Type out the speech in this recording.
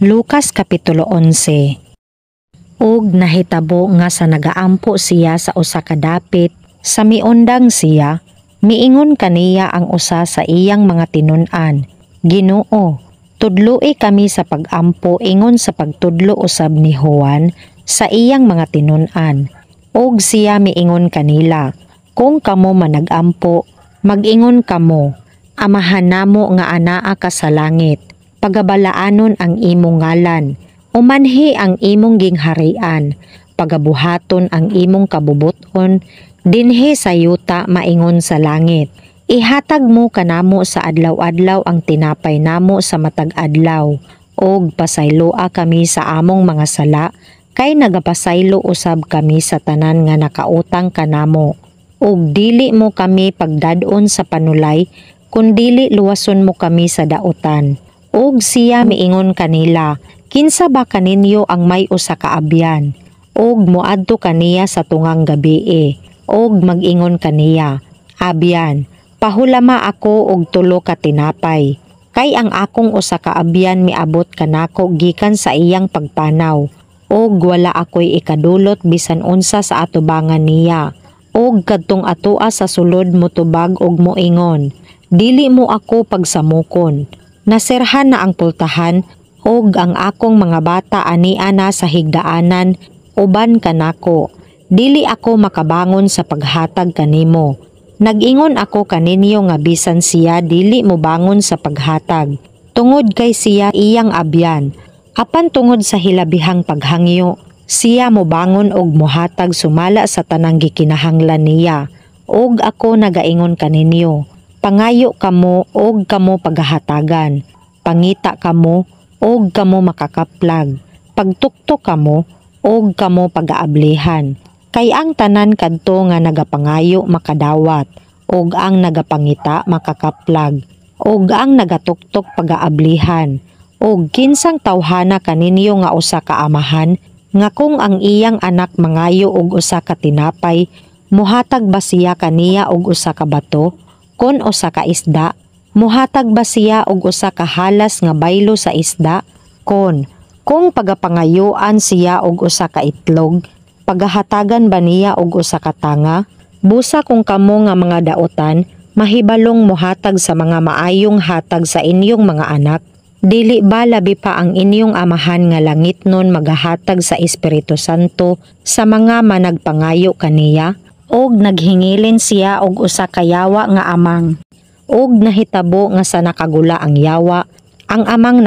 Lucas Kapitulo 11. Ug nahitabo nga sa nagaampo siya sa usa ka dapit, sa miundang siya, miingon kaniya ang usa sa iyang mga tinun-an, "Ginoo, tudloi kami sa pag-ampo ingon sa pagtudlo usab ni Juan sa iyang mga tinun-an." Ug siya miingon kanila, "Kung kamo managampo, mag-ingon kamo, 'Amahan namo nga anaa ka sa langit, pagabalaanon ang imong ngalan, umanhi ang imong gingharian, pagabuhaton ang imong kabubuton dinhi sa yuta maingon sa langit. Ihatag mo kanamo sa adlaw-adlaw ang tinapay namo sa matag adlaw, ug pasayloa kami sa among mga sala kay nagapasaylo usab kami sa tanan nga nakautang kanamo. Ug dili mo kami pagdad-on sa panulay, kundili luwason mo kami sa dautan.'" Ug siya miingon kanila, "Kinsa ba kaninyo ang may usa ka abyan ug moadto kaniya sa tungang gabii ug mag-ingon kaniya, 'Abyan, pahulama ako og tulo ka tinapay, kay ang akong usa ka abyan miabot kanako gikan sa iyang pagpanaw, ug wala ako'y ikadulot bisan unsa sa atubangan niya"? Ug kadtong atoa sa sulod motubag og moingon, 'Dili mo ako pagsamokon. Naserhan na ang pultahan ug ang akong mga bata ania na sa higdaanan uban kanako. Dili ako makabangon sa paghatag kanimo.' Nag-ingon ako kaninyo nga bisan siya dili mobangon sa paghatag tungod kay siya iyang abyan, apan tungod sa hilabihang paghangyo, siya mobangon og mohatag sumala sa tanang gikinahanglan niya. Ug ako nagaingon kaninyo, pangayo kamo og kamo pagahatagan. Pangita kamo og kamo makakaplag. Pagtuktok kamo og kamo pagaablihan. Kay ang tanan kadto nga nagapangayo makadawat, ug ang nagapangita makakaplag, ug ang nagatuktok pagaablihan. Ug kinsang tawhana kaninyo nga usa ka amahan nga kung ang iyang anak mangayo og usa ka tinapay, muhatag ba siya kaniya og usa ka bato? Kon usa ka isda, muhatag ba siya og usa ka halas nga baylo sa isda? Kon kung pagapangayuan siya og usa ka itlog, pagahatagan ba niya og usa ka tanga? Busa kung kamo nga mga dautan mahibalong mohatag sa mga maayong hatag sa inyong mga anak, dili ba labi pa ang inyong Amahan nga langitnon magahatag sa Espiritu Santo sa mga managpangayo kaniya?" Og naghingilin siya og usa ka yawa nga amang. Og nahitabo nga sa nakagula ang yawa, ang amang.